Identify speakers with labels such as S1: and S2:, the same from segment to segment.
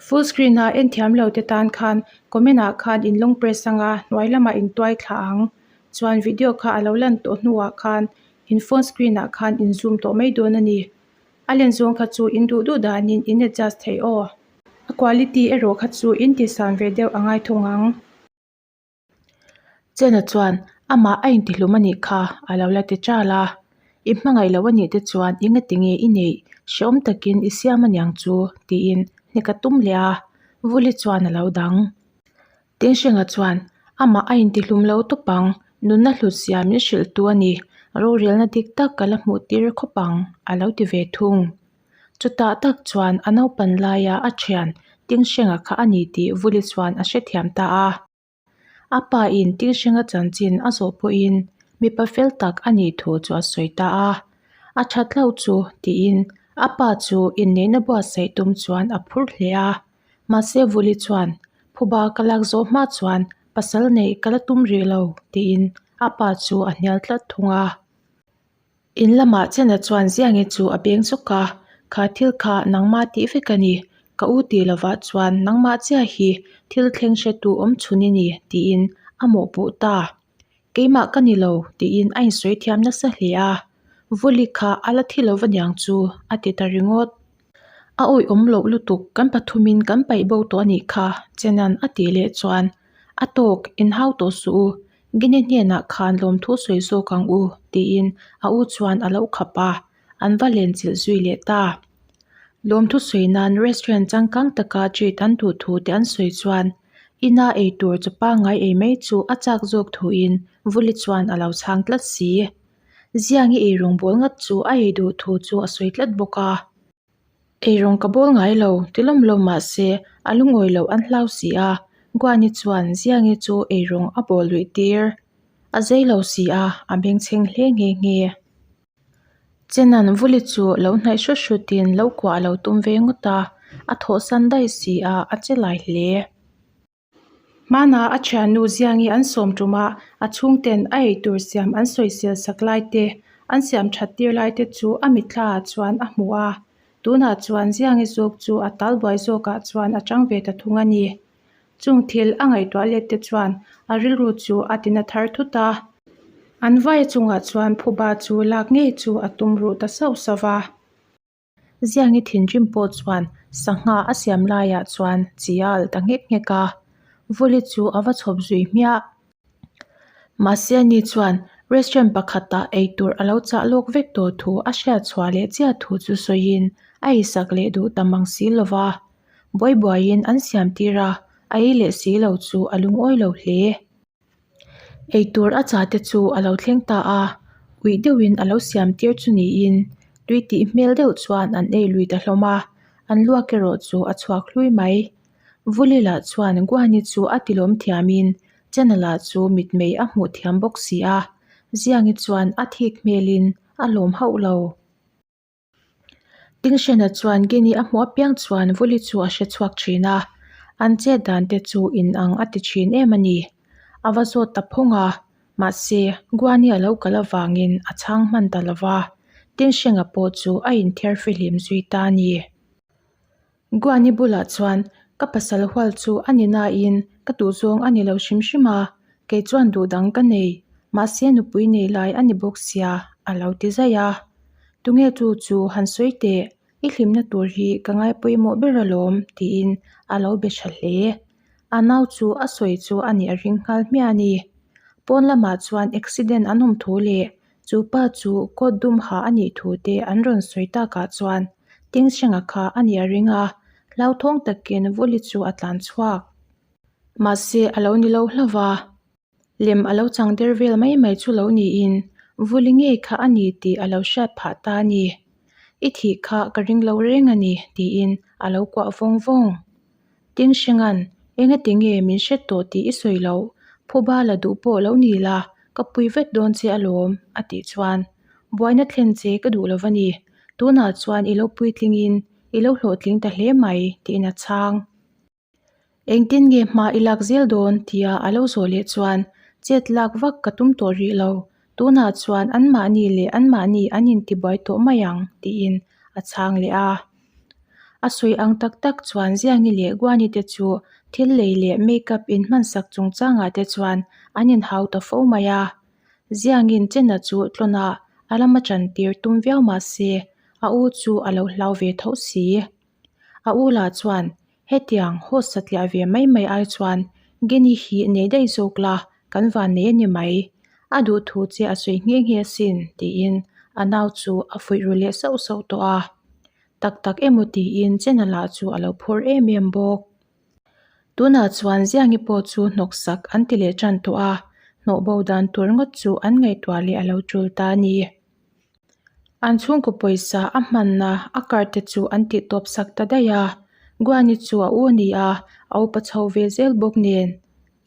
S1: Full screen a en thiam lo te tan khan comment ah khan in long press anga hnuai lamah in tuai thla ang. Chuan video kha a lo lan tawh hnuah khan in phone screen ah khan in zoom tawh mai dawn a ni. A len zawng kha chu in duh duh danin in adjust thei aw. A quality erawh kha chu in tihsan ve deuh a ngai thung ang. Chena chuan amah a intihlum a nih kha a lo la ti chal a, I hmangaih loh a nih te chuan engati nge i neih hrehawm takin i siam aniang chu tiin hnek a tum leh a, Vuli chuan a lo dang. Tinhrenga chuan amah a intihlum lo tawp ang, nunna hlut zia min hrilh tu a ni, rorelna dik tak ka la hmuh tir khawp ang a lo ti ve thung. Chutah tak chuan a naupan laia a thian Tinhrenga kha a ni tih Vuli chuan a hrethiam ta a. A pa in Tinhrenga chanchin a zawh pawhin mipa fel tak a nih thu chu a sawi ta a. A that hlauh chu tiin a pa chu inneihna buatsaih tum chuan a phur hle a. Mahse Vuli chuan phuba ka lak zawh hma chuan pasal neih ka la tum rih lo tiin a pa chu a hnial tlat thung a. In lamah Chena chuan Ziangi chu a beng chawk a, Kha thil kha nangmah tih vek a ni, ka u tih lovah chuan nangmah chiah hi thil thleng hretu awm chhun i ni tiin a mawhpuh ta. Keimah ka ni lo tiin a insawi thiam nasa hle a, Vuli kha a la thi lo va niang chu a ti ta ringawt. A awihawm loh lutuk kan pathumin kan paih bo tawh a nih kha Chena'n a tih leh chuan a tawk inhau tawh suh u Gini hnenah khan lawmthu sawi zawk ang u tiin a u chuan a lo khap a, an va len chilh zui leh ta. Lawmthu sawi nan restaurant changkang taka treat an duh thu te an sawi chuan ina ei tur chaw pangngai ei mai chu a chak zawk thuin Vuli chuan a lo chhang tlat si. Ziangi eirawng bawl ngat chu a ei duh thu chu a sawi tlat bawk a. Eirawng ka bawl ngai lo, ti lawm lawm mah se a lungawi loh an hlau si a, Guani chuan Ziangi chu eirawng a bawl luih tir. A zei lo si a, a bengchheng hle nghe nghe. Chenan Vuli chu lo hnaih hrut hrutin lo kuah a lo tum ve ngawt a, a thawhsan daih si a, a che lai hle. Hmanah a thiannu Ziangi an sawm tum a, a chhungten a eitur siam an sawisel sak lai te, an siam that tir lai te chu a mitthla ah chuan a hmu a. Tunah chuan Ziangi zawk chu a tal buai zawkah chuan a chang ve ta thung a ni. Chung thil a ngaihtuah let te chuan a rilru chu a tina thar thut a. An vaia chungah chuan phuba chu lak ngei chu a tum ruh ta sauh sauh va. Ziangi thinrim pawh chuan sangha a siam laiah chuan chi a alh ta nghek nghek a, Vuli chu a va chhawp zui hmiah. Mahse ani chuan restaurant pakhatah eitur a lo chah lawk vek tawh thu a hriat chhuah leh chiah thu chu sawiin a eisak leh duh ta mang si lo va. Buai buaiin an siam tir a, a ei leh si lo chu a lungawi lo hle. Eitur a chah te chu a lo thleng ta a, uih deuhin a lo siam tir chu niin tui tih hmel deuh chuan an ei lui ta hlawm a, an luak erawh chu a chhuak hlui mai. Vuli lah chuan Guani chu a tilawm thiamin Chena lah chu mitmei a hmuh thiam bawk si a, Ziangi chuan a thik hmelin a lawm hauh lo. Tingshena chuan Gini a hmuh apiang chuan Vuli chu a hre chhuak thin a, an chet dan te chu in ang a ti thin em a ni. A va zawt ta phawng a, mahse Guani a lo kal avangin a chhang hman ta lo va, Tingshenga pawh chu a inthiar fihlim zui ta a ni. Guani bulah chuan ka pasal hual chu a ni nain ka duhzawng a ni lo hrim hrim a, kei chuan duh dang ka nei, mahse nupui nei lai a ni bawk sia a lo ti zaih a. Tunge chu chu han sawi teh, i hlimna tur hi ka ngai pawimawh ber alawm tiin a lo be tha hle. A nau chu a sawi chu a nih a ring nghal hmiah a ni. Pawn lamah chuan accident an awm thu leh Chu pa chu coat dum ha a nih thu te an rawn sawi takah chuan Tingsheng-a kha a nih a ring a, hlauthawng takin Vuli chu a tlan chhuak. Mahse a lo ni lo hlauh va, lem a lo chang der vel mai mai chu lo niin Vuli ngei kha a ni tih a lo hriat phah ta a ni. I thih kha ka ring lo reng a ni tiin a lo kuah vawng vawng. Tingsheng-a'n engati nge min hret tawh tih i sawi loh, phuba la duh pawh lo ni la, ka pui vek dawn che alawm, a tih chuan buaina thlen che ka duh lo va ni, tunah chuan i lo puitlingin i lo hlawhtling ta hle mai, tiin a chhang. Engtin nge hma i lak zel dawn tia a lo zawh leh chuan chet lak vak ka tum tawh rih lo, tunah chuan anmahni leh anmahni an intibuai tawh mai ang, tiin a chhang leh a. A sawi ang tak tak chuan Ziangi leh Guani te chu thil lei leh make-up inhmansak chungchangah te chuan an inhau ta fo mai a. Ziangin Chena chu tlawnah a lama chantir tum viau mah se a u chu a lo hlau ve tho si. A u lah chuan Hetiang host satliah ve mai mai ai chuan Geni hi nei daih zawk la, kan van nei a ni mai. A duh thu che a sawi nghe nghe asin, tiin a nau chu a fuih ru leh sauh sauh tawh a. Tak tak emaw tiin Chena lah chu a lo phur em em bawk. Tunah chuan Ziangi pawh chu hnawksak an ti leh tan tawh a, hnawh bo dan tur ngawt chu an ngaihtuah leh a lo tul ta a ni. An chhungkaw pawisa a hmanna a card te chu an tih tawp sak ta daih a, Guani chu a u a ni a, a upa chho ve zel bawk nen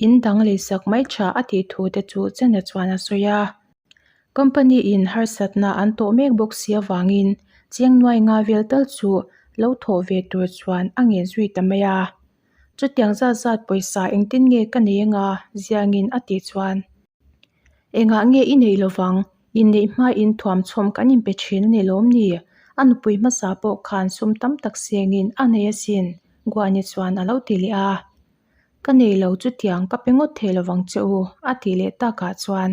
S1: in dang leisak mai tha a tih thu te chu Chena chuan a sawi a. Company in harsatna an tawh mek bawk si avangin cheng nuai nga vel tal chu lo thawh ve tur chuan a ngen zui ta mai a. Chutiang zat zat pawisa engtin nge ka nei anga Ziangin a tih chuan Engah nge i neih lovang? Inneih hmain thuamchhawm kan inpe thin a ni lawm ni? A nupui hmasa pawh khan sum tam tak sengin a nei asin, Guani chuan a lo ti leh a. Ka nei lo chutiang ka pe ngawt thei lovang che u, a tih leh takah chuan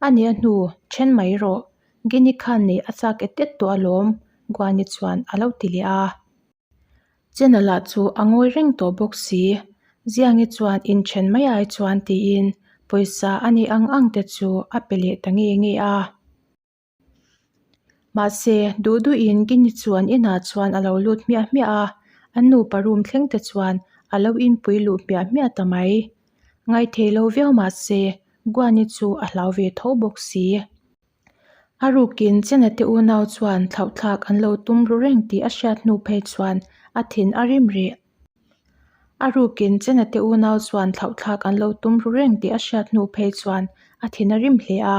S1: a nia hnu then mai rawh, Gini khan neih a chak et et tawh alawm, Guani chuan a lo ti leh a. Chena lah chu a ngawi reng tawh bawk si. Ziangi chuan inthen mai ai chuan tiin pawisa a nih ang ang te chu a pe leh ta nge nge a. Mahse, duh duhin Gini chuan inah chuan a lo lut hmiah hmiah a, an nupa room thleng te chuan a lo inpui luh hmiah hmiah ta mai. Ngaithei lo viau mahse, Guani chu a hlau ve tho bawk si. A rukin Chena te unau chuan thlauhthlak an lo tum ru reng tih a hriat hnu phei chuan a thin a rim rih. A rukin Chena te unau chuan thlauhthlak an lo tum ru reng tih a hriat hnu phei chuan a thin a rim hle a.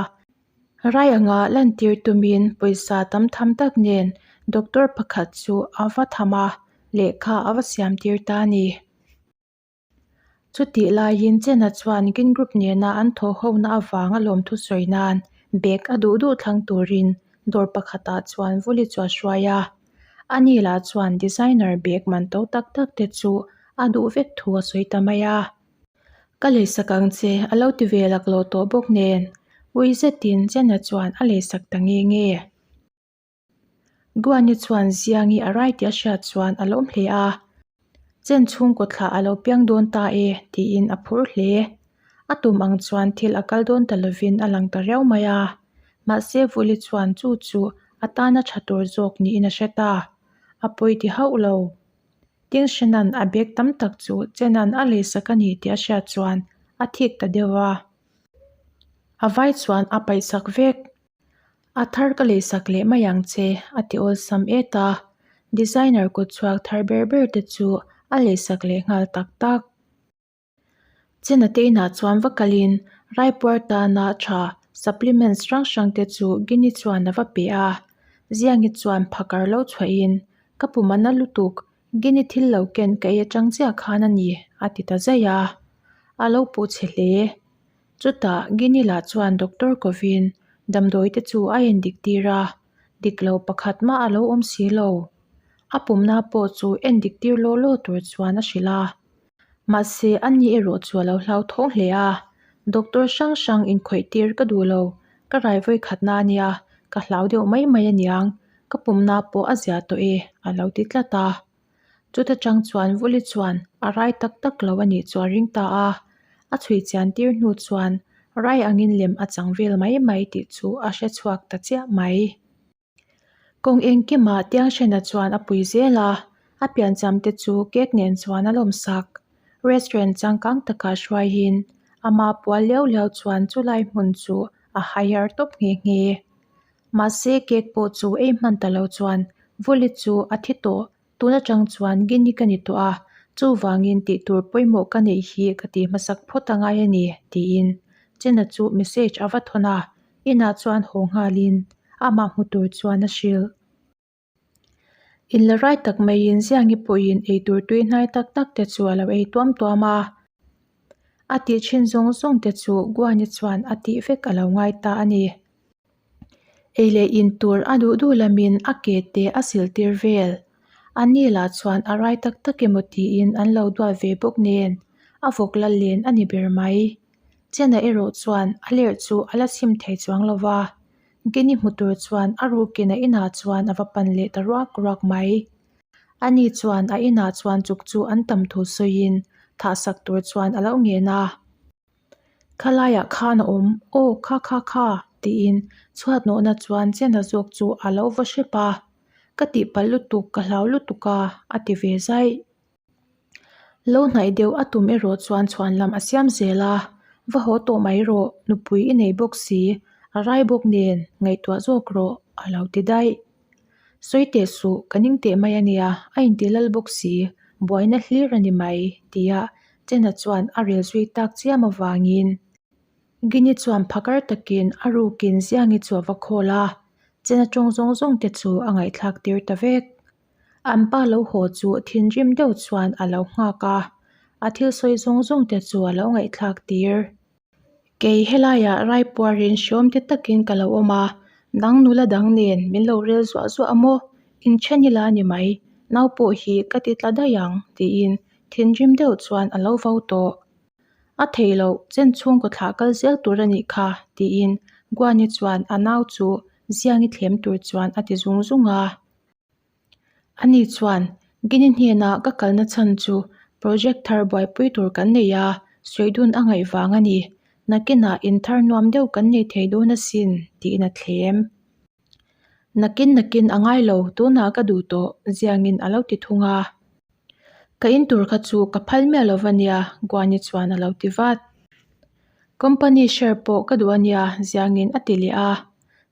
S1: Rai anga lantir tumin pawisa tam tham tak nen doctor pakhat chu a va tham a, lehkha a va siam tir ta a ni. Chutih laiin Chena chuan Gin Group nena an thawhhona avanga lawmthu sawi nan bag a duh duh thlang turin dawr pakhatah chuan Vuli chu a hruai a. Ani lah chuan designer bag man to tak tak te chu a duh vek thu a sawi ta mai a. Ka leisak ang che a lo ti ve laklawh tawh bawk nen ui zetin Chena chuan a leisak ta nge nge. Guani chuan Ziangi a rai tih a hriat chuan a lawm hle a, Chen chhungkaw thlah a lo piang dawn ta e tiin a phur hle. A tum ang chuan thil a kal dawn ta lovin a lang ta riau mai a, mahse Vuli chuan chu chu a tana tha tur zawk niin a hre ta. A pawi ti hauh lo. Tingshenan a bag tam tak chu Chenan a leisak a ni tih a hriat chuan a thik ta deuh a. A vai chuan a paihsak vek. A thar ka leisak leh mai ang che, a ti awlsam et a. Designer kut chhuak thar ber ber te chu a leisak leh nghal tak tak. Chena te inah chuan va kalin Raipuar tana tha supplements hrang hrang te chu Gini chuan a va pe a. Ziangi chuan phakar lo chhuahin, Ka pum a na lutuk, Gini thil lo ken ka ei atang chiah khan a ni, a ti ta zaih a. A lo puh chhe hle. Chutah Gini lah chuan doctor kovin damdawi te chu a endik tir a, dik lo pakhat mah a lo awm si lo. A pumna pawh chu endik tir law law tur chuan a hrilh a. Mahse a ni erawh chu a lo hlauthawng hle a, Doctor hrang hrang inkhawih tir ka duh lo, ka rai vawi khatna a nia, ka hlau deuh mai mai aniang, ka pumna pawh a zia tawh e a lo ti tlat a. Chuta chang chuan Vuli chuan a rai tak tak lo a nih chu a ring ta a, a chhui chian tir hnu chuan rai angin lem a chang vel mai mai tih chu a hre chhuak ta chiah mai. Kawng engkimah Tianghrena chuan a pui zel a, a piancham te chu cake nen chuan a lawmsak. Restaurant changkang takah hruaiin ama pual liau liau chuan chulai hmun chu a hire tawp nghe nghe. Mahse cake pawh chu ei hman ta lo chuan Vawli chu a thi tawh, tun atang chuan Gini ka ni tawh a, chuvangin tih tur pawimawh ka neih hi ka ti hmasak phawt a ngai a ni tiin Chena chu message a va thawn a, inah chuan haw nghalin amah hmu tur chuan a hrilh. Inla rai tak maiin Ziangi pawhin eitur tui hnai tak tak te chu a lo ei tuam tuam a. A tih thin zawng zawng te chu Guani chuan a tih vek a lo ngai ta a ni. Ei leh in tur a duh duh lamin a ke te a sil tir vel. Anni lah chuan a rai tak tak emaw tiin an lo duat ve bawk nen, a vawk la len a ni ber mai. Chena erawh chuan a lerh chu a la chim thei chuang lo va, Gini hmu tur chuan a rukin a inah chuan a va pan leh ta ruak ruak mai. Ani chuan a inah chuan chuk chu an tam thu sawiin thahsak tur chuan a lo ngen a. Khalaiah khan a awm, aw kha kha kha tiin chhuat nawhna chuan Chena zawk chu a lo va hrep a. Ka tihpalh lutuk, ka hlau lutuk a, a ti ve zaih. Lo hnaih deuh a tum erawh chuan chhuan lam a siam zel a, Va haw tawh mai rawh, nupui i nei bawk si, a rai bawk nen, ngaihtuah zawk rawh, a lo ti daih. Sawi teh suh, ka ning teh mai a nia, a inti lal bawk si, buaina hlir a ni mai, tia Chena chuan a rel zui tak chiam avangin Gini chuan phakar takin a rukin Ziangi chu a va khawl a, Chena tawng zawng zawng te chu a ngaihthlak tir ta vek. An pa lo haw chu thinrim deuh chuan a lo nghak a, a thil sawi zawng zawng te chu a lo ngaihthlak tir. Kei helaiah raipuarin hriawm te takin ka lo awm a, nang nula dang nen min lo rel zuah zuah a maw? Inthen ila a ni mai, nau pawh hi ka ti tla daih ang tiin thinrim deuh chuan a lo vo tawh. A thei loh, chen chhungkaw thlah kal zel tur a nih kha, tiin Guani chuan a nau chu Ziangi thlem tur chuan a ti zung zung a. Ani chuan, Gini hnena ka kalna chhan chu project thar buaipui tur kan nei a, sawi dun a ngaih vang a ni. Nakinah in thar nuam deuh kan nei thei dawn asin, tiin a thlem. Nakin nakin a ngai lo, tunah ka duh tawh, Ziangin a lo ti thung a. Ka in tur kha chu ka phal miah lo va nia, Guani chuan a lo ti vat. Company share pawh ka duh a nia, Ziangin a ti leh a.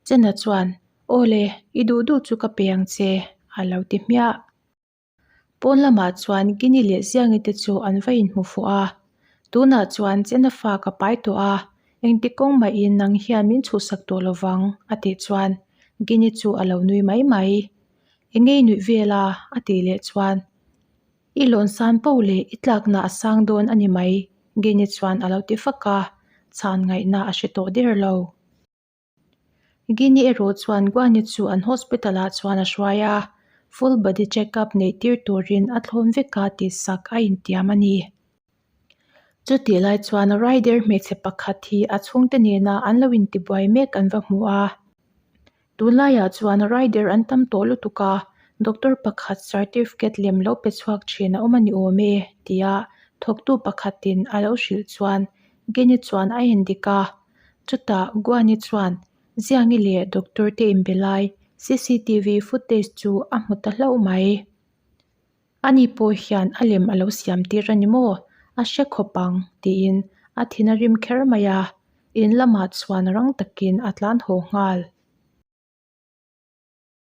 S1: Chena chuan, Aw le, i duh duh chu ka pe ang che, a lo ti hmiah. Pawn lamah chuan Gini leh Ziangi te chu an va inhmu fuh a. Tunah chuan Chena fa ka pai tawh a, engti kawng mahin nang hian min chhuhsak tawh lo vang, a tih chuan Gini chu a lo nui mai mai. Enge i nuih vel a? a tih leh chuan I lawn san poh leh i tlakna a sang dawn a ni mai, Gini chuan a lo ti fak a, chhan ngaihna a hre tawh der lo. Gini erawh chuan Guani chu an hospital ah chuan a hruai a, full body check up neih tir turin a thlawn vek a tih sak a intiam a ni. Chutih lai chuan rider hmeichhe pakhat hi a chhungte nena an lo intibuai mek an va hmu a. Tunlaiah chuan rider an tam tawh lutuk a, doctor pakhat certificate lem lo pe chhuak thin a awm a ni awm e tia thawktu pakhatin a lo hrilh chuan Gini chuan a endik a. Chutah Guani chuan Ziangi leh doctor te inbe lai cctv footage chu a hmu ta hlauh mai. Ani pawh hian a lem a lo siam tir a ni maw? A hre khawp ang tiin a thin a rim kher mai a, in lamah chuan rang takin a tlan haw nghal.